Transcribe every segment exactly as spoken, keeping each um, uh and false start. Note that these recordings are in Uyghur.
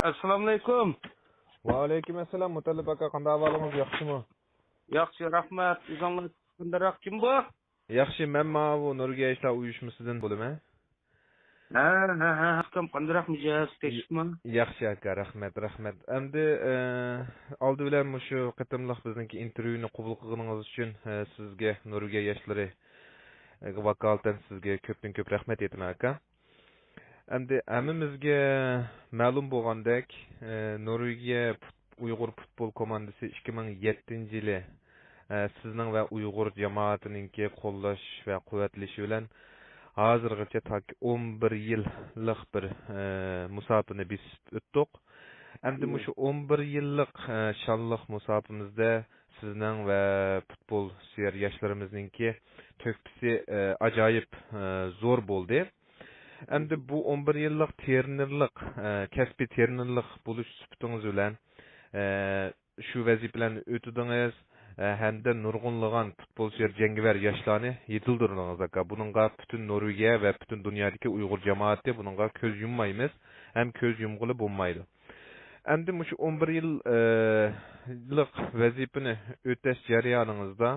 ئەسسالامۇئەلەيكۇم. ۋەئەلەيكۇم ئەسسالام، مۇتەللىپ ئاكا، قانداق ئەھۋالىڭىز، ياخشىمۇ؟ ياخشى، رەھمەت. ئۆزۈڭلار قانداقراق، كىم بۇ؟ ياخشى، مەن ماۋۇ نورۋېگىيە ياشلار ئۇيۇشمىسىدىن بولىمەن. ھە، ھە، ھە، ئۇكام، قانداقراق مىجەز، تىنچلىقمۇ؟ ياخشى ئاكا، رەھمەت، رەھمەت. ئەمدى، ئە، ئالدى بىلەن مۇشۇ قېتىملىق بىزنىڭكى ئىنتېرۋيۇنى قوبۇل قىلغىنىڭىز ئۈچۈن، ئە، سىزگە، نورۋېگىيە ياشلىرى، ئە، ۋاكالىتەن سىزگە كۆپتىن كۆپ رەھمەت ئېيتىمەن ئاكا. ئەمدى ھەممىمىزگە مەلۇم بولغاندەك، ئە، نورۋېگىيە پۇت-، ئۇيغۇر پۇتبول كوماندىسى ئىككى مىڭ يەتتىنچى يىلى، ئە، سىزنىڭ ۋە ئۇيغۇر جامائىتىنىڭكى قوللاش ۋە قۇۋۋەتلىشى بىلەن ھازىرغىچە تاكى ئون بىر يىللىق بىر، ئە، مۇساپىنى بېسىپ ئۆتتۇق. ئەمدى مۇشۇ ئون بىر يىللىق، ئە، شانلىق مۇساپىمىزدە سىزنىڭ ۋە پۇتبول سۆيەر ياشلىرىمىزنىڭكى تۆھپىسى، ئە، ئاجايىپ، ئە، زور بولدى. ئەمدى بۇ ئون بىر يىللىق تېرېنېرلىق، ئە، كەسپىي تېرېنېرلىق بولۇش سۈپىتىڭىز بىلەن، ئە، شۇ ۋەزىپىلەرنى ئۆتىدىڭىز، ئە، ھەمدە نۇرغۇنلىغان پۇتبول سۆيەر جەڭگىۋەر ياشلارنى يېتىلدۈردىڭىز، ئاكا. بۇنىڭغا پۈتۈن نورۋېگىيە ۋە پۈتۈن دۇنيادىكى ئۇيغۇر جامائىتى بۇنىڭغا كۆز يۇممايمىز ھەم كۆز يۇمغىلى بولمايدۇ. ئەمدى مۇشۇ ئون بىر يىل، ئە، لىق ۋەزىپىنى ئۆتەش جەريانىڭىزدا،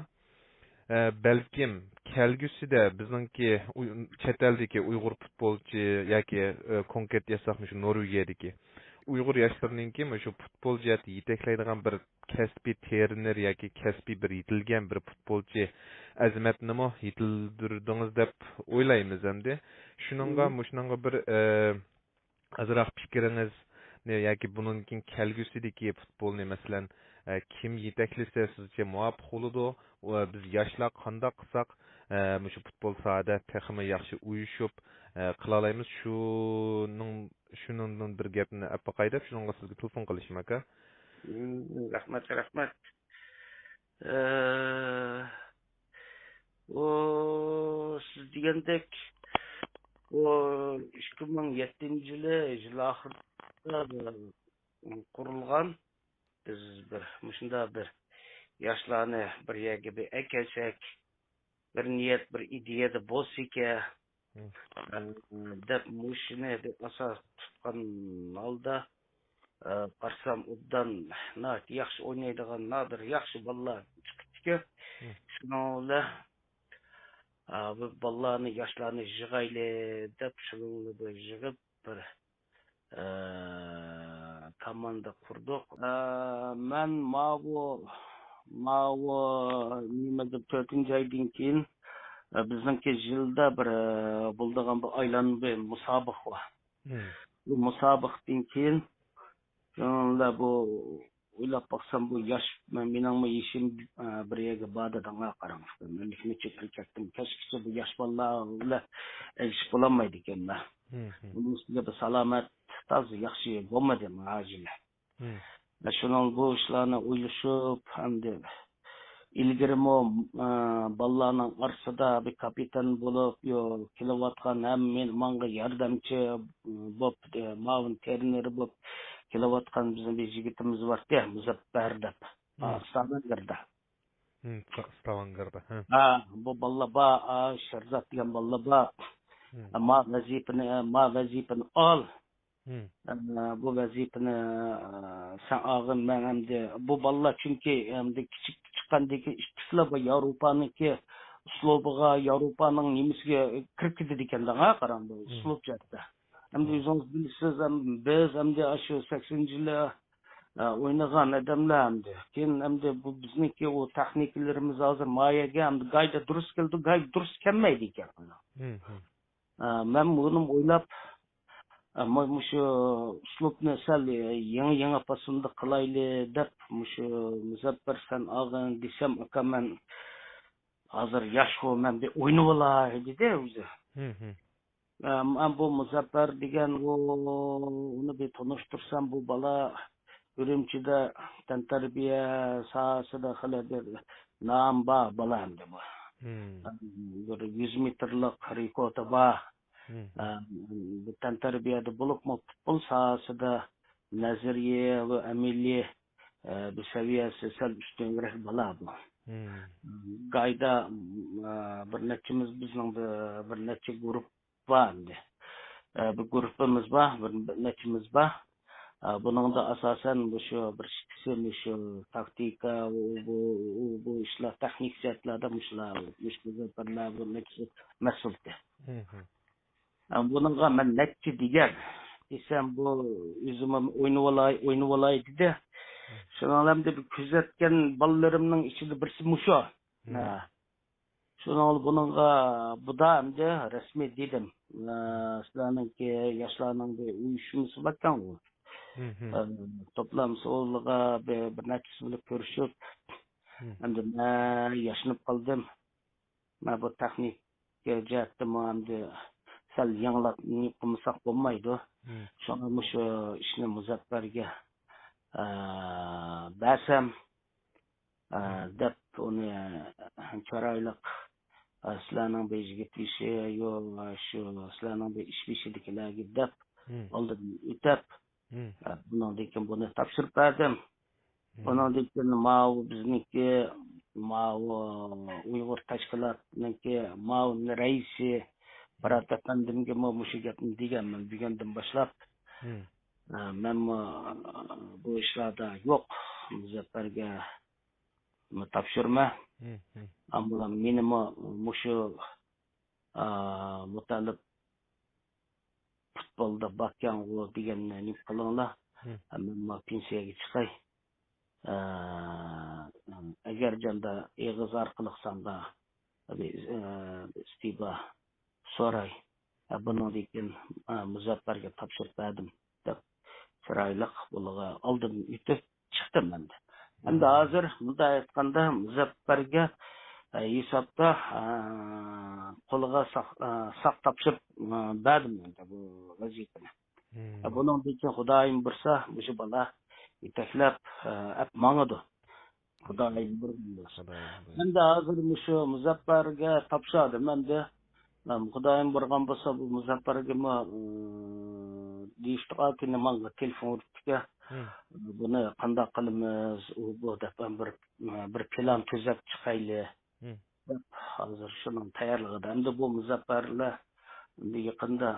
ئە، بەلكىم كەلگۈسىدە بىزنىڭكى ئۇي-، چەت ئەلدىكى ئۇيغۇر پۇتبولچى ياكى، ئە، كونكرېت ئېيتساق، مۇشۇ نورۋېگىيەدىكى ئۇيغۇر ياشلىرىنىڭكى مۇشۇ پۇتبول جەھەتتە يېتەكلەيدىغان بىر كەسپىي تېرېنېر ياكى كەسپىي بىر يېتىلگەن بىر پۇتبولچى ئەزىمەتنىمۇ يېتىلدۈردىڭىز دەپ ئويلايمىز ئەمدى. شۇنىڭغا، مۇشۇنىڭغا بىر، ئە، ئازراق پىكرىڭىزنى ياكى بۇنىڭدىن كېيىن كەلگۈسىدىكى پۇتبولنى، مەسىلەن، ئە، كىم يېتەكلىسە سىزچە مۇۋاپىق بولىدۇ؟ ۋە بىز ياشلار قانداق قىلساق، ئە، مۇشۇ پۇتبول ساھەدە تېخىمۇ ياخشى ئۇيۇشۇپ، ئە، قىلالايمىز؟ شۇنىڭ، شۇنىڭدىن بىر گەپنى ئەپ باقاي دەپ، شۇنىڭغا سىزگە تېلېفون قىلىشىم، ئاكا. مم، رەھمەت، رەھمەت. ئە، ئۇ، سىز دېگەندەك، ئۇ، ئىككى مىڭ يەتتىنچى يىلى، يىل ئاخىرىدا قۇرۇلغان. بىز بىر، مۇشۇنداق بىر ياشلارنى بىر يەرگە بىر ئەكەلسەك، بىر نىيەت، بىر ئىدىيەدە بولسىكەن، مم. ئە، دەپ مۇشۇنى بىر ئاساس تۇتقان ھالدا، ئە، قارىسام، ئوبدان ناھايىتى ياخشى ئوينايدىغان نادىر ياخشى بالىلار چىقىپتىكەن. مم. شۇنىڭ بىلەن، ئە، بۇ بالىلارنى، ياشلارنى يىغايلى دەپ، شۇنىڭ بىلەن بىر يىغىپ، بىر ئە، كوماندا قۇردۇق. ئە، مەن ماۋۇ، ماۋۇ نېمىدە تۆتىنچى ئايدىن كېيىن، ئە، بىزنىڭكى يىلدا بىر، ئە، بولىدىغان بىر ئايلانما مۇسابىقە بار. مم. بۇ مۇسابىقىدىن كېيىن، شۇنىڭ بىلەن بۇ ئويلاپ باقسام، بۇ ياش، مەن، مېنىڭمۇ يېشىم، ئە، بىر يەرگە باردا، دەڭا قاراڭ. مەن شۇنى چېكىپ كەتتىم. كەچكىچە بۇ ياش بالىلار بىلەن ئېلىشىپ بولالمايدىكەنمەن. مم، مم. بۇنىڭ ئۈستىگە بىر سالامەت، تازا ياخشى بولمىدى مانا ھازىر. مم. مەن شۇنىڭ بۇ ئىشلارنى ئويلىشىپ، ئەمدى ئىلگىرىمۇ، ئە، بالىلارنىڭ ئارىسىدا بىر كاپىتان بولۇپ، يو-، كېلىۋاتقان ھەم مېنى، ماڭا ياردەمچى بولۇپ، ئە، مۇئاۋىن ترېنېر بولۇپ كېلىۋاتقان بىزنىڭ بىر يىگىتىمىز بارتى، مۇزەپپەر دەپ. مم. ستاۋانگېردا. مم، ستاۋانگېردا، ھە. ھە، بۇ بالىلار بار، ئا، شېرزات دېگەن بالىلار بار. مم. ما ۋەزىپىنى، ما ۋەزىپىنى ئال. مم. ئە، بۇ ۋەزىپىنى، ئە، سەن ئالغىن، مەن ئەمدى بۇ بالىلار، چۈنكى ئەمدى كىچىك چىققاندىن كېيىن ئىككىسىلا بۇ ياۋروپانىڭكى ئۇسلۇبىغا، ياۋروپانىڭ نېمىسىگە كىرىپ كېتىدىكەن، دەڭا قاراڭ، بۇ مم. ئۇسلۇب جەھەتتە. ئەمدى مم. ئۆزىڭىز بىلىسىز، ئەم-، بىز ئەمدى ئاشۇ سەكسىنىنچى يىلى، ئە، ئوينىغان ئادەملەر ئەمدى. كېيىن ئەمدى بۇ بىزنىڭكى ئۇ تېخنىكىلىرىمىز ھازىر ما يەرگە ئەمدى گايدا دۇرۇس كېلىدۇ، گايدا دۇرۇس كەلمەيدىكەن. مم، مم. ئە، مەن بۇنىمۇ ئويلاپ، ئە، مۇ-، مۇشۇ ئۇسلۇبنى سەل يېڭى، يېڭى پاسوندا قىلايلى دەپ، مۇشۇ مۇزەپپەر سەن ئالغىن دېسەم، ئاكا، مەن ھازىر ياشقۇ، مەن بىر ئوينىۋالاي دېدى ئۆزى. ھىم، ھىم. ئە، ئەم، بۇ مۇزەپپەر دېگەن، ئۇ، ئۇنى بىر تونۇشتۇرسام، بۇ بالا ئۈرۈمچىدە تەنتەربىيە ساھەسىدە خېلى بىر نام بار بالا ئەمدى بۇ. ھىم. بىر يۈز مېتىرلىق رېكورتى بار. ھىم. ئە، بۇ تەنتەربىيەدە بولۇپمۇ پۇتبول ساھەسىدە نەزەرىيە ۋە ئەمەلىي، ئە، بۇ سەۋىيەسى سەل ئۈستۈنرەك بالا بۇ. ھىم. گايدا، ئە، بىر نەچچىمىز، بىزنىڭ بىر، بىر نەچچە گۇرۇپپا بار ئەمدى. ئە، بىر گۇرۇپپىمىز بار، بىر، بىر نەچچىمىز بار. ئا، بۇنىڭدا ئاساسەن مۇشۇ بىر ئىككىسى مۇشۇ تاكتىكا، ئۇ، بۇ، ئۇ، بۇ ئىشلار، تېخنىك جەھەتلەردە مۇشۇلار، مۇشۇ مۇزەپپەرلەر بۇ نەچچىسى مەسئۇلتى. ھە، بۇنىڭغا مەن نەچچە دېگەن دېسەم، بۇ ئۆزۈم ئوينىۋالاي، ئوينىۋالاي دېدى. شۇنىڭ بىلەن بىر كۆزەتكەن بالىلىرىمنىڭ ئىچىدە بىرسى مۇشۇ. ھە. شۇنىڭ بۇنىڭغا بۇدا ئەمدى رەسمىي دېدىم. ئە، سىلەرنىڭكى ياشلارنىڭ بىر ئۇيۇشمىسى باركەنغۇ. ئە، توپلام سوئالىغا بىر، بىر نەچچىسى بىلەن كۆرۈشۈپ، ئەمدى مەن ياشىنىپ قالدىم. مەن بۇ تېخنىك جەھەتتىمۇ ئەمدى سەل يېڭىلاتنى قىلمىساق بولمايدۇ. شۇڭا مۇشۇ ئىشنى مۇزەپپەرگە، ئە، بەرسەم، ئە، دەپ ئۇنى چىرايلىق، ئە، سىلەرنىڭ بىر يىگىت بېشى، يو، شۇ سىلەرنىڭ بىر ئىش بېشىدىكىلەرگە دەپ ئالدىدىن ئۆتەپ، ئە، بۇنىڭدىن كېيىن بۇنى تاپشۇرۇپ بەردىم. ئۇنىڭدىن كېيىن ماۋۇ بىزنىڭكى، ماۋۇ ئۇيغۇر تەشكىلاتىنىڭكى مۇئاۋىن رەئىسى پىرات ئەپەندىمگىمۇ مۇشۇ گەپنى دېگەنمەن بۈگۈندىن باشلاپ. ئە، مەنمۇ بۇ ئىشلاردا يوق، مۇزەپپەرگە تاپشۇرىمەن. ئەمما مېنىمۇ مۇشۇ، ئە، مۇتەللىپ پۇتبولدا باركەنغۇ دېگەننى نېمە قىلىڭلار. مەنمۇ پېنسىيەگە چىقاي. ئە، ئەگەر جاندا ئېغىز ئارقىلىق ساندا بىر، ئە، ئىستېپا سوراي. ئە، بۇنىڭدىن كېيىن، ئە، مۇزەپپەرگە تاپشۇرۇپ بەردىم، دەپ چىرايلىق بۇلىغا ئالدىدىن ئۆتۈپ چىقتىم ئەمدى. ئەمدى ھازىر مۇنداق ئېيتقاندا، مۇزەپپەرگە، ئە، ھېسابتا، ئە، قولىغا ساق، ئە، ساق تاپشۇرۇپ، ئە، بەردىم ئەمدى بۇ ۋەزىپىنى. ئە، بۇنىڭدىن كېيىن خۇدايىم بۇيرۇسا، مۇشۇ بالا يېتەكلەپ، ئە، ئەپ ماڭىدۇ. خۇدايىم بۇيرۇسا. خۇدايىم بۇيرۇسا. ئەمدى ھازىر مۇشۇ مۇزەپپەرگە تاپشۇردۇم ئەمدى. ئەم، خۇدايىم بۇيرۇغان بولسا، بۇ مۇزەپپەرگىمۇ، ئى، دېيىشتىكەن، ماڭا تېلېفون ئۇرۇپتىكەن. بۇنى قانداق قىلىمىز، ئۇ، بۇ دەپ، ھەم بىر، بىر پىلان تۈزەپ چىقايلى، دەپ، ھازىر شۇنىڭ تەييارلىقىدا. ئەمدى بۇ مۇزەپپەرلەر ئەمدى يېقىندا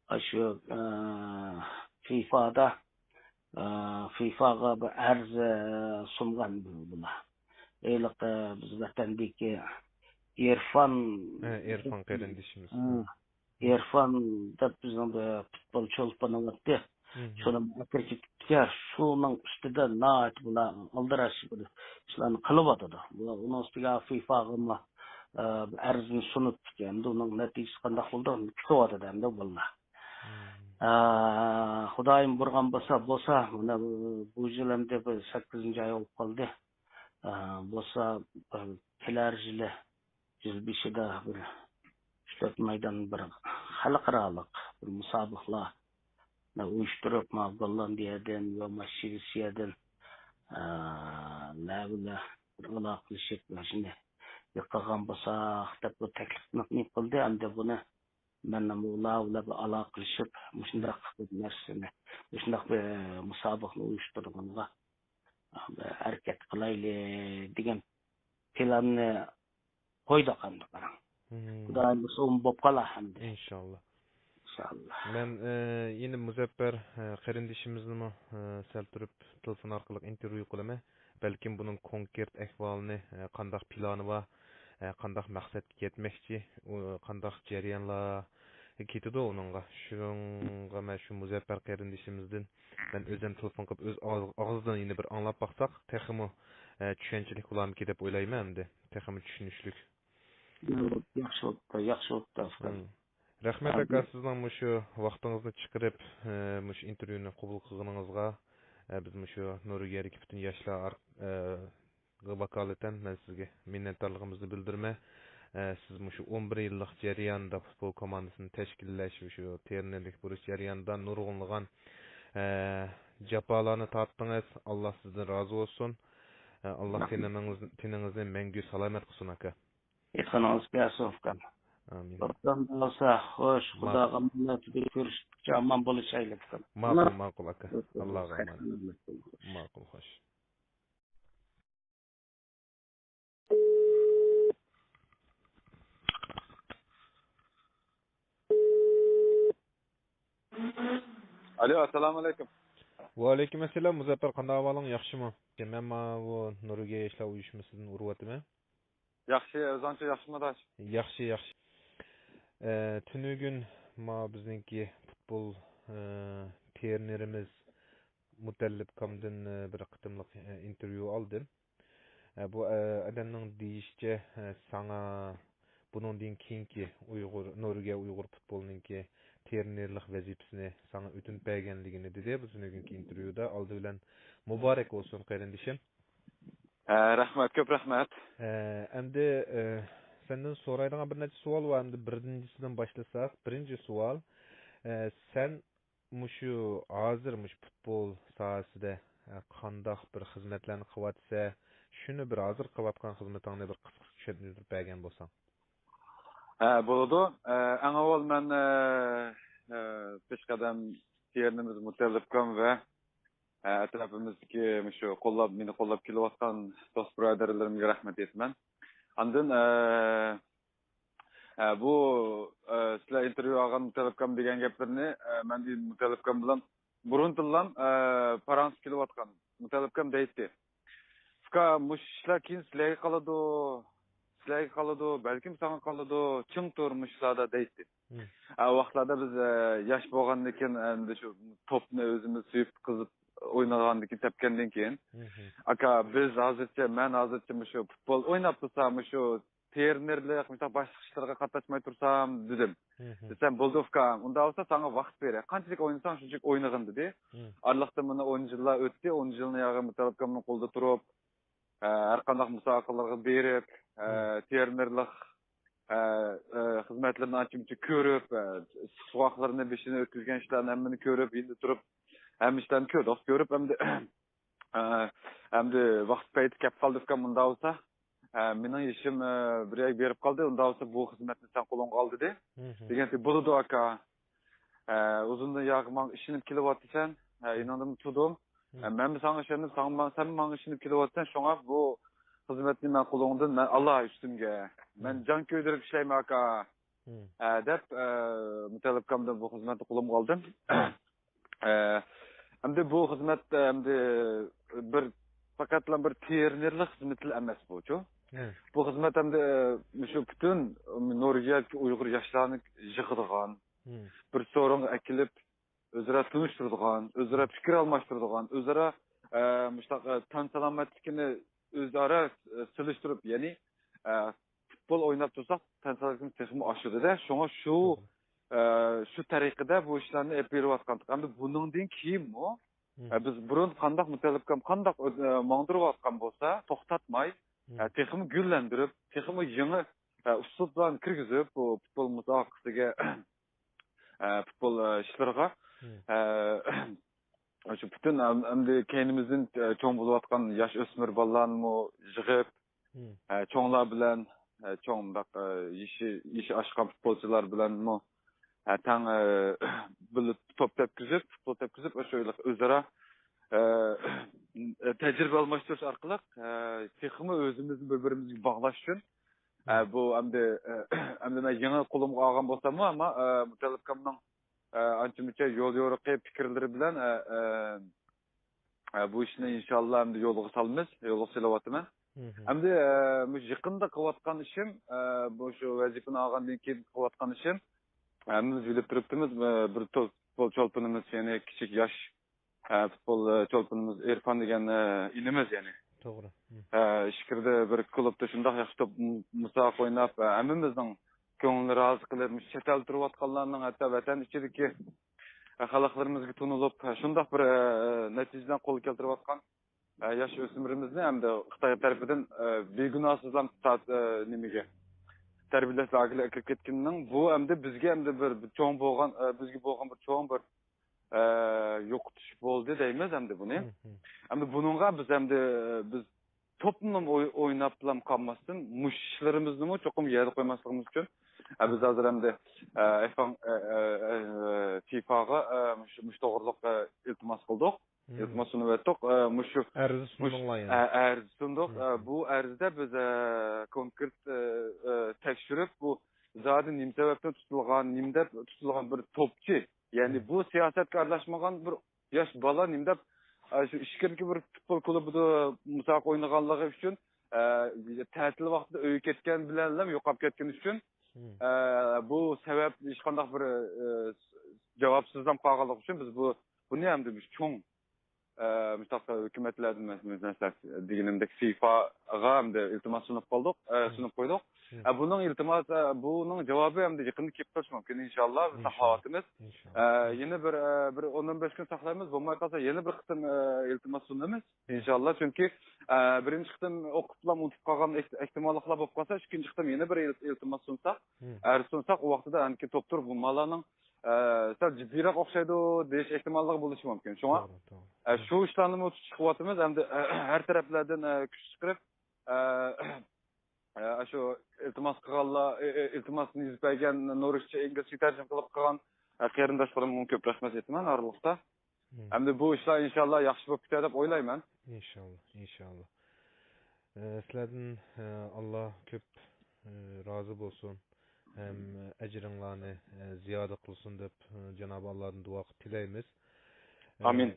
ئاشۇ، ئە، فىفادا، ئە، فىفاغا بىر ئەرز، ئە، سۇنغان بۇلار. ھېلىقى بىز ۋەتەندىكى ئىرفان، ھە، ئىرفان قېرىندىشىمىز. ھە، ئىرفان دەپ بىزنىڭ بىر پۇتبول چولپىنى بارتتى. شۇنى ئەكىرىپ كېتىپتىكەن. شۇنىڭ ئۈستىدە ناھايىتى بۇلار ئالدىراش بىر ئىشلارنى قىلىۋاتىدۇ. بۇ، ئۇنىڭ ئۈستىگە فىفاغىمۇ، ئە، ئەرزنى سۇنۇپتىكەن. ئەمدى ئۇنىڭ نەتىجىسى قانداق بولىدۇ؟ كۈتۈۋاتىدۇ ئەمدى بالىلار. ئە، خۇدايىم بۇيرۇغان بولسا، بولسا، مانا بۇ، بۇ يىل ئەمدى بىر سەككىزىنچى ئاي بولۇپ قالدى. ئە، بولسا، بىر كېلەر يىلى يىل بېشىدا بىر ئۈچ تۆت مەيدان بىر خەلقئارالىق بىر مۇسابىقىلەرنى ئۇيۇشتۇرۇپ، ما گوللاندىيەدىن يا ما شىۋېتسىيەدىن، ئە، لەۋلە بىر ئالاقىلىشىپ، مۇشۇنى بىر قىلغان بولساق دەپ بۇ تەكلىپنى قىلدى. ئەمدى بۇنى مەن ئۇلار بىلەن بىر ئالاقىلىشىپ، مۇشۇنداق بىر نەرسىنى، مۇشۇنداق بىر مۇسابىقىنى ئۇيۇشتۇرغىنىغا ھەرىكەت قىلايلى دېگەن پىلاننى قويدۇق ئەمدى، قاراڭ. خۇدايىم بۇيرۇسا ئۇمۇ بولۇپ قالار ئەمدى. ئىنشاللا. ئىنشاللا. مەن، ئە، يەنە مۇزەپپەر، ئە، قېرىندىشىمىزنىمۇ، ئە، سەل تۇرۇپ تېلېفون ئارقىلىق ئىنتېرۋيۇ قىلىمەن. بەلكىم بۇنىڭ كونكرېت ئەھۋالىنى، ئە، قانداق پىلانى بار، ئە، قانداق مەقسەتكە يەتمەكچى، ئۇ قانداق جەريانلار كېتىدۇ ئۇنىڭغا. شۇنىڭغا مەن شۇ مۇزەپپەر قېرىندىشىمىزدىن مەن ئۆزۈم تېلېفون قىلىپ ئۆز ئاغ-، ئاغزىدىن يەنە بىر ئاڭلاپ باقساق، تېخىمۇ، ئە، چۈشەنچىلىك بولارمىكىن دەپ ئويلايمەن ئەمدى. تېخىمۇ چۈشىنىشلىك. ياخشى بوپتۇ، ياخشى بوپتۇ، ئۇكام. رەھمەت، ئاكا، سىزنىڭ مۇشۇ ۋاقتىڭىزنى چىقىرىپ، ئە، مۇشۇ ئىنتېرۋيۇنى قوبۇل قىلغىنىڭىزغا، ئە، بىز مۇشۇ نورۋېگىيەدىكى پۈتۈن ياشلار ئار-، ئە، ۋاكالىتەن مەن سىزگە مىننەتدارلىقىمىزنى بىلدۈرىمەن. ئە، سىز مۇشۇ ئون بىر يىللىق جەرياندا پۇتبول كوماندىسىنى تەشكىللەش، مۇشۇ تېرنېرلىك بولۇش جەريانىدا نۇرغۇنلىغان، ئە، جاپالارنى تارتتىڭىز. ئاللا سىزدىن رازى بولسۇن. ئە، ئاللا تېنىڭىز-، تېنىڭىزنى مەڭگۈ سالامەت قىلسۇن، ئاكا. ئېيتقىنىڭىز كەلسۇن، ئۇكام. ئامىن. ئۇكام بولسا، خوش، ماقۇل. خۇداغا ئامانەت، بىر كۆرۈشكىچە ئامان بولۇشايلى، ئۇكام. ماقۇل، ماقۇل، ئاكا. ئاللاغا ئامانەت. ماقۇل، خوش. ئالو، ئەسسالامۇ ئەلەيكۇم. ۋەئەلەيكۇم ئەسسالام، مۇزەپپەر، قانداق ئەھۋالىڭ، ياخشىمۇ؟ مەن ماۋۇ نورۋېگىيە ئىشلار ئۇيۇشمىسىدىن ئۇرۇۋاتىمەن. ياخشى، ئۆزۈڭچە ياخشىمۇ، ئاداش؟ ياخشى، ياخشى. ئە، تۈنۈگۈن ما بىزنىڭكى پۇتبول، ئە، ترېنېرىمىز مۇتەللىپ كامدىن، ئە، بىر قېتىملىق، ئە، ئىنتېرۋيۇ ئالدىم. ئە، بۇ، ئە، ئادەمنىڭ دېيىشىچە، ئە، ساڭا بۇنىڭدىن كېيىنكى ئۇيغۇر، نورۋېگىيە ئۇيغۇر پۇتبولىنىڭكى ترېنېرلىق ۋەزىپىسىنى ساڭا ئۆتۈنۈپ بەرگەنلىكىنى دېدى. بۇ تۈنۈگۈنكى ئىنتېرۋيۇدا. ئالدى بىلەن مۇبارەك بولسۇن، قېرىندىشىم. ھە، رەھمەت، كۆپ رەھمەت. ئە، ئەمدى، ئە، سەندىن سورايدىغان بىر نەچچە سوئال بار. ئەمدى بىرىنچىسىدىن باشلىساق، بىرىنچى سوئال، ئە، سەن مۇشۇ ھازىر مۇشۇ پۇتبول ساھەسىدە، ئە، قانداق بىر خىزمەتلەرنى قىلىۋاتىسە، شۇنى بىر ھازىر قىلىۋاتقان خىزمىتىڭنى بىر قىسقىچە چۈشەندۈرۈپ بەرگەن بولساڭ. ھە، بولىدۇ. ئە، ئەڭ ئاۋۋال مەن، ئە، ئە، پېشقەدەم ترېنېرىمىز مۇتەللىپ كام ۋە، ئە، ئەتراپىمىزدىكى مۇشۇ قوللاپ، مېنى قوللاپ كېلىۋاتقان دوست بۇرادەرلىرىمگە رەھمەت ئېيتىمەن. ئاندىن، ئە، ئە، بۇ، ئە، سىلەر ئىنتېرۋيۇ ئالغان مۇتەللىپ كام دېگەن گەپلىرىنى، ئە، مەن مۇتەللىپ كام بىلەن بۇرۇندىنلام، ئە، پاراڭلىشىپ كېلىۋاتقان. مۇتەللىپ كام دەيتتى، ئۇكا، مۇشۇ ئىشلار كېيىن سىلەرگە قالىدۇ، سىلەرگە قالىدۇ، بەلكىم ساڭا قالىدۇ، چىڭ تۇر مۇشۇ ئىشلاردا دەيتتى. مم. ئە، ۋاقىتلاردا بىز، ئە، ياش بولغاندىكىن، ئەمدى شۇ توپنى ئۆزىمىز سۆيۈپ قىزىپ ئوينىغاندىكىن، تەپكەندىن كېيىن، مم. ئاكا، بىز ھازىرچە، مەن ھازىرچە مۇشۇ پۇتبول ئويناپ تۇرسام، مۇشۇ ترېنېرلىق، مۇشۇنداق باشلىق ئىشلارغا قاتناشماي تۇرسام دېدىم. مم. دېسەم، بولدى ئۇكام، ئۇنداق بولسا ساڭا ۋاقىت بېرەي. قانچىلىك ئوينىساڭ شۇنچىلىك ئوينىغىن دېدى. مم. ئارىلىقتا مانا ئون يىللار ئۆتتى، ئون يىلنى ياغى مۇتەللىپ كامنىڭ قولىدا تۇرۇپ، ئە، ھەر قانداق مۇسابىقىلەرگە بېرىپ، ئە، مم. ترېنېرلىق، ئە، ئە، خىزمەتلىرىنى ئانچە-مۇنچە كۆرۈپ، ئە، سوغۇقلىرىنى، بېشىنى ئۆتكۈزگەن ئىشلارنى ھەممىنى كۆرۈپ، يېنىدا تۇرۇپ، ھەممە ئىشلارنى كۆردۇق، كۆرۈپ، ئەمدى ئە، ئەمدى ۋاقىت پەيتى كەپ قالدى ئۇكام، ئۇنداق بولسا. ئە، مېنىڭ يېشىم، ئە، بىر يەرگە بېرىپ قالدى، ئۇنداق بولسا بۇ خىزمەتنى سەن قولۇڭغا ئال دېدى. مم. دېگەنتى، بولىدۇ ئاكا. ئە، ئۇزۇندىن ياقى ماڭا ئىشىنىپ كېلىۋاتىسەن. ئە، يېنىڭدىمۇ تۇردۇم. مم. ئە، مەنمۇ ساڭا ئىشەندىم، ساڭا، سەنمۇ ماڭا ئىشىنىپ كېلىۋاتىسەن، شۇڭا بۇ خىزمەتنى مەن قولۇڭدىن، مەن ئالاي ئۈستۈمگە. مەن مم. جان كۆيدۈرۈپ ئىشلەيمەن ئاكا. مم. ئە، دەپ، ئە، مۇتەللىپ كامدىن بۇ خىزمەتنى قولۇمغا ئالدىم. ئە، ئەمدى بۇ خىزمەت، ئەمدى بىر، پەقەتلا بىر ترېنېرلىق خىزمىتى ئەمەس بۇچۇ. مم. بۇ خىزمەت ئەمدى، ئە، مۇشۇ پۈتۈن نورۋېگىيەدىكى ئۇيغۇر ياشلارنى يىغىدىغان، مم. بىر سورۇنغا ئەكېلىپ، ئۆزئارا تونۇشتۇرىدىغان، ئۆزئارا پىكىر ئالماشتۇرىدىغان، ئۆزئارا، ئە، مۇشۇنداق، ئە، تەن سالامەتلىكىنى ئۆزئارا، ئە، سېلىشتۇرۇپ، يەنى، ئە، پۇتبول ئويناپ تۇرساق، تەن سالامىتىمىز تېخىمۇ ئاشىدۇ-دە. شۇڭا شۇ، توغرا. ئە، شۇ تەرىقىدە بۇ ئىشلارنى ئېلىپ بېرىۋاتقانتۇق. ئەمدى بۇنىڭدىن كېيىنمۇ، مم. ئە، بىز بۇرۇن قانداق مۇتەللىپ كام، قانداق، ئە، ماڭدۇرۇۋاتقان بولسا، توختاتماي، مم. ئە، تېخىمۇ گۈللەندۈرۈپ، تېخىمۇ يېڭى، ئە، ئۇسلۇبلارنى كىرگۈزۈپ، بۇ پۇتبول مۇسابىقىسىگە، ئە، پۇتبول، ئە، ئىشلىرىغا، مم. ئە، شۇ پۈتۈن ئەم-، ئەمدى كەينىمىزدىن، ئە، چوڭ بولۇۋاتقان ياش ئۆسمۈر بالىلارنىمۇ يىغىپ، مم. ئە، چوڭلار بىلەن، ئە، چوڭ مۇنداق، ئە، يېشى، يېشى ئاشقان پۇتبولچىلار بىلەنمۇ، ئە، تەڭ، ئە، بىللە توپ تەپكۈزۈپ، پۇتبول تەپكۈزۈپ، ئاشۇ ئۆزئارا، ئە، تەجرىبە ئالماشتۇرۇش ئارقىلىق، ئە، تېخىمۇ ئۆزىمىزنى بىر-بىرىمىزگە باغلاش ئۈچۈن، ئە، مم. بۇ ئەمدى، ئە، ئەمدى مەن يېڭى قولۇمغا ئالغان بولساممۇ، ئەمما، ئە، مۇتەللىپ كامنىڭ، ئە، ئانچە-مۇنچە يول يورۇقى، پىكىرلىرى بىلەن، ئە، ئە، ئە، بۇ ئىشنى ئىنشاللا ئەمدى يولغا سالىمىز، يولغا سېلىۋاتىمەن. مم. ئەمدى، ئە، مۇشۇ يېقىندا قىلىۋاتقان ئىشىم، ئە، بۇ شۇ ۋەزىپىنى ئالغاندىن كېيىن قىلىۋاتقان ئىشىم، ھەممىمىز بىلىپ تۇرۇپتىمىز، ئە، بىر تو-، پۇتبول چولپىنىمىز، يەنى كىچىك ياش، ئە، پۇتبول، ئە، چولپىنىمىز ئېرفان دېگەن، ئە، ئىنىمىز يەنى. توغرا. مم. ئە، ئىچكىرىدە بىر كۇلۇبتا شۇنداق ياخشى توپ، مۇسابىقە ئويناپ، ئە، ھەممىمىزنىڭ كۆڭلىنى رازى قىلىپ، مۇشۇ چەت ئەلدە تۇرۇۋاتقانلارنىڭ، ھەتتا ۋەتەن ئىچىدىكى، ئە، خەلقلىرىمىزگە تونۇلۇپ، ئە، شۇنداق بىر، ئە، نەتىجىلەرنى قولغا كەلتۈرۈۋاتقان، ئە، ياش ئۆسمۈرىمىزنى ئەمدى خىتاي تەرىپىدىن، ئە، بىگۇناھسىزلا تارت-، ئە، نېمىگە، تەربىيەلەش لاگېرىغا ئەكىرىپ كەتكىنىنىڭ بۇ ئەمدى بىزگە ئەمدى بىر، بىر چوڭ بولغان، ئە، بىزگە بولغان بىر چوڭ بىر، ئە، يوقىتىش بولدى دەيمىز ئەمدى بۇنى. مم، مم. ئەمدى بۇنىڭغا بىز ئەمدى، بىز توپنىمۇ ئوي-، ئويناپلا قالماستىن، مۇشۇ ئىشلىرىمىزنىمۇ چوقۇم يەردە قويماسلىقىمىز ئۈچۈن، ئە، بىز ھازىر ئەمدى، ئە، ئېفاڭ-، ئە، ئە، ئە، فىفاغا، ئە، مۇشۇ، مۇشۇ توغرىلىق، ئە، ئىلتىماس قىلدۇق. مم. ئىلتىماس سۇنۇۋەتتۇق. ئە، مۇشۇ، ئەرز مۇشۇ، سۇندۇڭلار يەنە. ئە، ئەرز سۇندۇق. ئە، مم. بۇ ئەرزدە بىز، ئە، كونكرېت، ئە، ئە، تەكشۈرۈپ، بۇ زادى نېمە سەۋەبتىن تۇتۇلغان، نېمە دەپ تۇتۇلغان بىر توپچى، يەنى مم. بۇ سىياسەتكە ئارىلاشمىغان بىر ياش بالا نېمە دەپ، ئە، شۇ ئىچكىرىدىكى بىر پۇتبول كۇلۇبىدا مۇسابىقە ئوينىغانلىقى ئۈچۈن، ئە، تەتىل ۋاقتىدا ئۆيگە كەتكەن بىلەنلا يوقاپ كەتكىنى ئۈچۈن، ئە، بۇ سەۋەب ھېچقانداق بىر، ئە، جاۋابسىزلام قالغانلىقى ئۈچۈن بىز بۇ، بۇنى ئەمدى بىز چوڭ، ئە، مۇشۇنداق ھۆكۈمەتلەردىن، مەسىلەن، دېگىنىمدەك فىفاغا ئەمدى ئىلتىماس سۇنۇپ قالدۇق، ئە، سۇنۇپ قويدۇق. ئە، بۇنىڭ ئىلتىماس، ئە، بۇنىڭ جاۋابى ئەمدى يېقىندا كېلىپ قېلىشى مۇمكىن، ئىنشاللا، بىز ساقلاۋاتىمىز. ئە، يەنە بىر، ئە، بىر ئون ئون بەش كۈن ساقلايمىز، بولماي قالسا يەنە بىر قېتىم، ئە، ئىلتىماس سۇنىمىز، ئىنشاللا. چۈنكى، ئە، بىرىنچى قېتىم ئوقۇپلا ئۇنتۇپ قالغان ئېھ-، ئېھتىماللىقلار بولۇپ قالسا، ئىككىنچى قېتىم يەنە بىر ئىل-، ئىلتىماس سۇنساق، ئەگەر سۇنساق، ئۇ ۋاقتىدا ئەنكى توپتۇر بۇ ماللارنىڭ، ئە، سەل جىددىيراق ئوخشايدۇ دېيىش ئېھتىماللىقى بولۇشى مۇمكىن. شۇڭا، ئە، شۇ ئىشلارنىمۇ تۇتۇش قىلىۋاتىمىز. ئەمدى، ئە، ھەر تەرەپلەردىن، ئە، كۈچ چىقىرىپ، ئە، ئە، شۇ ئىلتىماس قىلغانلار، ئى-، ئى-، ئىلتىماسنى يېزىپ بەرگەن، نورۇسچە، ئىنگلىزچە تەرجىمە قىلىپ قىلغان، ئە، قېرىنداشلىرىمغا كۆپ رەھمەت ئېيتىمەن ئارىلىقتا. ئەمدى بۇ ئىشلار ئىنشاللا ياخشى بولۇپ كېتەر دەپ ئويلايمەن. ئىنشاللا، ئىنشاللا. ئە، سىلەردىن، ئە، ئاللا كۆپ، ئە، رازى بولسۇن ھەم ئەجرىڭلارنى، ئە، زىيادە قىلسۇن دەپ، ئە، جانابى ئاللادىن دۇئا قىلىپ تىلەيمىز. ئامىن.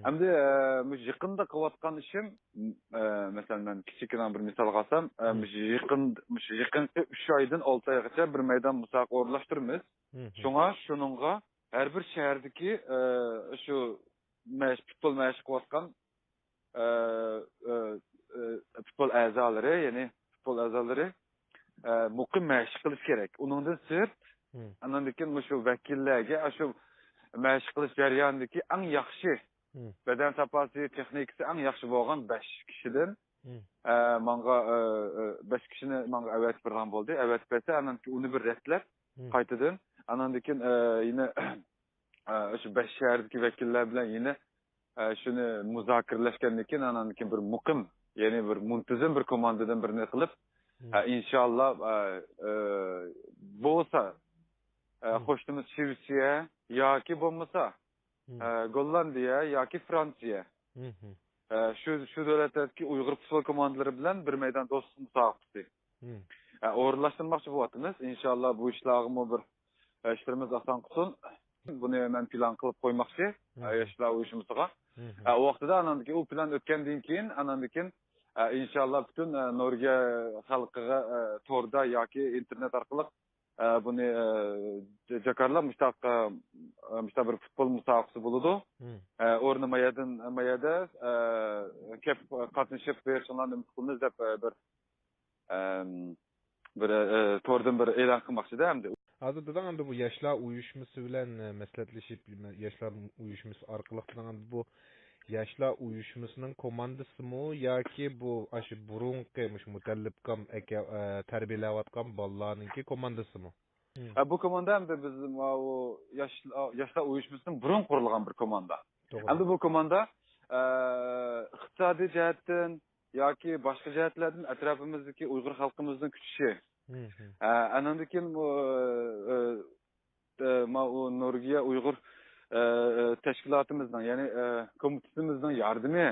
ئەمدى، ئە، مۇشۇ يېقىندا قىلىۋاتقان ئىشىم، ئە، مەسىلەن، مەن كىچىككىنە بىر مىسال قىلسام، ئە، مۇشۇ يېقىن، مۇشۇ يېقىنقى ئۈچ ئايدىن ئالتە ئايغىچە بىر مەيدان مۇسابىقە ئورۇنلاشتۇرىمىز. شۇڭا شۇنىڭغا ھەر بىر شەھەردىكى، ئە، شۇ مەش-، پۇتبول مەشىق قىلىۋاتقان، ئە، ئە، ئە، پۇتبول ئەزالىرى، يەنى پۇتبول ئەزالىرى، ئە، مۇقىم مەشىق قىلىش كېرەك. ئۇنىڭدىن سىرت، ئاندىن كېيىن مۇشۇ ۋەكىللەرگە شۇ مەشىق قىلىش جەريانىدىكى ئەڭ ياخشى، بەدەن ساپاسى، تېخنىكىسى ئەڭ ياخشى بولغان بەش كىشىدىن، ئە، ماڭا، ئە، ئە، بەش كىشىنى ماڭا ئەۋەتىپ بېرىدىغان بولدى. ئەۋەتىپ بەرسە، ئاندىن كېيىن ئۇنى بىر رەتلەپ، قايتىدىن، ئاندىن كېيىن، ئە، يەنە، ئە، شۇ بەش شەھەردىكى ۋەكىللەر بىلەن يەنە، ئە، شۇنى مۇزاكىرىلەشكەندىن كېيىن، ئاندىن كېيىن بىر مۇقىم، يەنى بىر مۇنتىزىم بىر كوماندىدىن بىرنى قىلىپ، ئە، ئىنشاللا، ئە، ئە، بولسا، ئە، قوشنىمىز شىۋېتسىيە ياكى بولمىسا، ئە، گوللاندىيە ياكى فرانسىيە. ئە، شۇ، شۇ دۆلەتلەردىكى ئۇيغۇر پۇتبول كوماندىلىرى بىلەن بىر مەيدان دوستلۇق مۇسابىقىسى. ئە، ئورۇنلاشتۇرماقچى بولۇۋاتىمىز. ئىنشاللا بۇ ئىشلارغىمۇ بىر، ئە، ئىشلىرىمىز ئاسان قىلسۇن. بۇنى مەن پىلان قىلىپ قويماقچى، ئە، ياشلار ئۇيۇشمىسىغا. ئە، ئۇ ۋاقتىدا ئاناندىن كېيىن ئۇ پىلان ئۆتكەندىن كېيىن، ئاناندىن كېيىن، ئە، ئىنشاللا پۈتۈن، ئە، نورۋېگىيە خەلقىگە، ئە، توردا ياكى ئىنتېرنېت ئارقىلىق، ئە، بۇنى، ئە، جا-، جاكارلاپ مۇشتاق، ئە، مۇشتاق بىر پۇتبول مۇسابىقىسى بولىدۇ. ئە، ئورنى مايەدىن، مايەدە، ئە، كەپ قاتنىشىپ بېرىشىڭلارنى ئۈمىد قىلىمىز دەپ، ئە، بىر ئەم، بىر، ئە، توردىن بىر ئېلان قىلماقچىدە ئەمدى. ھازىر داداڭ ئەمدى بۇ ياشلار ئۇيۇشمىسى بىلەن، ئە، مەسلىھەتلىشىپ، ياشلار ئۇيۇشمىسى ئارقىلىق داداڭ ئەمدى بۇ ياشلار ئۇيۇشمىسىنىڭ كوماندىسىمۇ ياكى بۇ ئاشۇ بۇرۇنقى مۇشۇ مۇتەللىپكام ئەكە، ئە، تەربىيەلەۋاتقان بالىلارنىڭكى كوماندىسىمۇ؟ ئە، بۇ كوماندا ئەمدى بىز ماۋۇ ياش-، ياشلار ئۇيۇشمىسىنىڭ بۇرۇن قۇرۇلغان بىر كوماندا. توغرا. ئەمدى بۇ كوماندا، ئە، ئىقتىسادىي جەھەتتىن ياكى باشقا جەھەتلەردىن ئەتراپىمىزدىكى ئۇيغۇر خەلقىمىزنىڭ كۈچىشى. ئە، ئاندىن كېيىن بۇ، ئە، ئە، ما-، ئۇ نورۋېگىيە ئۇيغۇر، ئە، ئە، تەشكىلاتىمىزنىڭ، يەنى، ئە، كومىتېتىمىزنىڭ ياردىمى،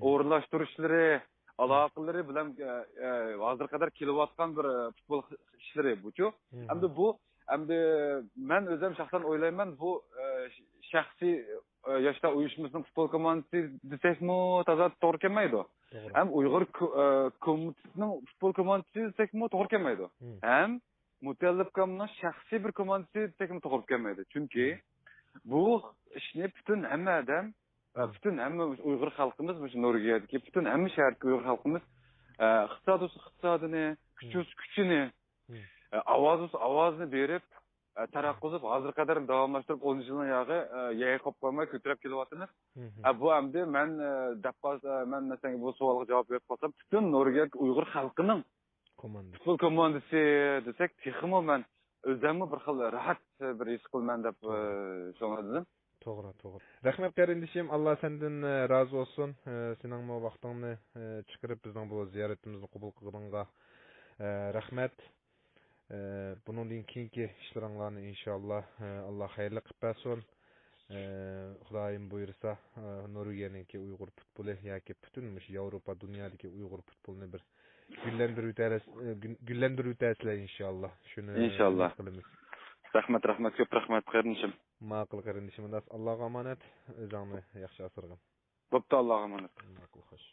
ئورۇنلاشتۇرۇشلىرى، ئالاقىلىرى بىلەن، ئە، ئە، ھازىرغا قەدەر كېلىۋاتقان بىر، ئە، پۇتبول ئىشلىرى بۇچۇ. ئەمدى بۇ، ئەمدى مەن ئۆزۈم شەخسەن ئويلايمەن، بۇ، ئە، شەخسىي، ئە، ياشلار ئۇيۇشمىسىنىڭ پۇتبول كوماندىسى دېسەكمۇ تازا توغرا كەلمەيدۇ. توغرا. ھەم ئۇيغۇر كو-، ئە، كومىتېتىنىڭ پۇتبول كوماندىسى دېسەكمۇ توغرا كەلمەيدۇ. ھەم مۇتەللىپكامنىڭ شەخسىي بىر كوماندىسى دېسەكمۇ توغرا كەلمەيدۇ. چۈنكى بۇ ئىشنى پۈتۈن ھەممە ئادەم، ئە، پۈتۈن ھەممە ئۇيغۇر خەلقىمىز، مۇشۇ نورۋېگىيەدىكى پۈتۈن ھەممە شەھەردىكى ئۇيغۇر خەلقىمىز، ئە، ئىقتىساد بولسا ئىقتىسادىنى، كۈچ بولسا كۈچىنى، ئە، ئاۋاز بولسا ئاۋازىنى بېرىپ، ئە، تەرەققىي قىلىپ، ھازىرغا قەدەر داۋاملاشتۇرۇپ، ئون يىلنىڭ ياغى، ئە، يەرگە قويۇپ قويماي كۆتۈرۈپ كېلىۋاتىمىز. ئە، بۇ ئەمدى مەن، ئە، دەپ قالسا، ئە، مەن مەسىلەن بۇ سوئالغا جاۋاب بېرىپ قالسام، پۈتۈن نورۋېگىيەدىكى ئۇيغۇر خەلقىنىڭ كوماندا. پۇتبول كوماندىسى دېسەك، تېخىمۇ مەن ئۆزۈممۇ بىر خىل راھەت بىر ھېس قىلىمەن دەپ، ئە، شۇڭا دېدىم. توغرا، توغرا. رەھمەت قېرىندىشىم، ئاللا سەندىن، ئە، رازى بولسۇن. ئە، سېنىڭمۇ ۋاقتىڭنى، ئە، چىقىرىپ بىزنىڭ بۇ زىيارىتىمىزنى قوبۇل قىلغىنىڭغا، ئە، رەھمەت. ئە، بۇنىڭدىن كېيىنكى ئىشلىرىڭلارنى ئىنشاللا، ئە، ئاللا خەيرلىك قىلىپ بەرسۇن. ئە، خۇدايىم بۇيرۇسا، ئە، نورۋېگىيەنىڭكى ئۇيغۇر پۇتبولى ياكى پۈتۈن مۇشۇ ياۋروپا، دۇنيادىكى ئۇيغۇر پۇتبولىنى بىر گۈللەندۈرۈۋېتەرس-، ئە، گۈل-، گۈللەندۈرۈۋېتەرسىلەر ئىنشاللا. شۇنى ئىنشاللا. ئۈمىد قىلىمىز. رەھمەت، رەھمەت، كۆپ رەھمەت، قېرىندىشىم. ماقۇل، قېرىندىشىم ئىلياس، ئاللاغا ئامانەت. ئۆزۈڭنى ياخشى ئاسرىغىن. بوپتۇ، ئاللاغا ئامانەت. ماقۇل، خوش.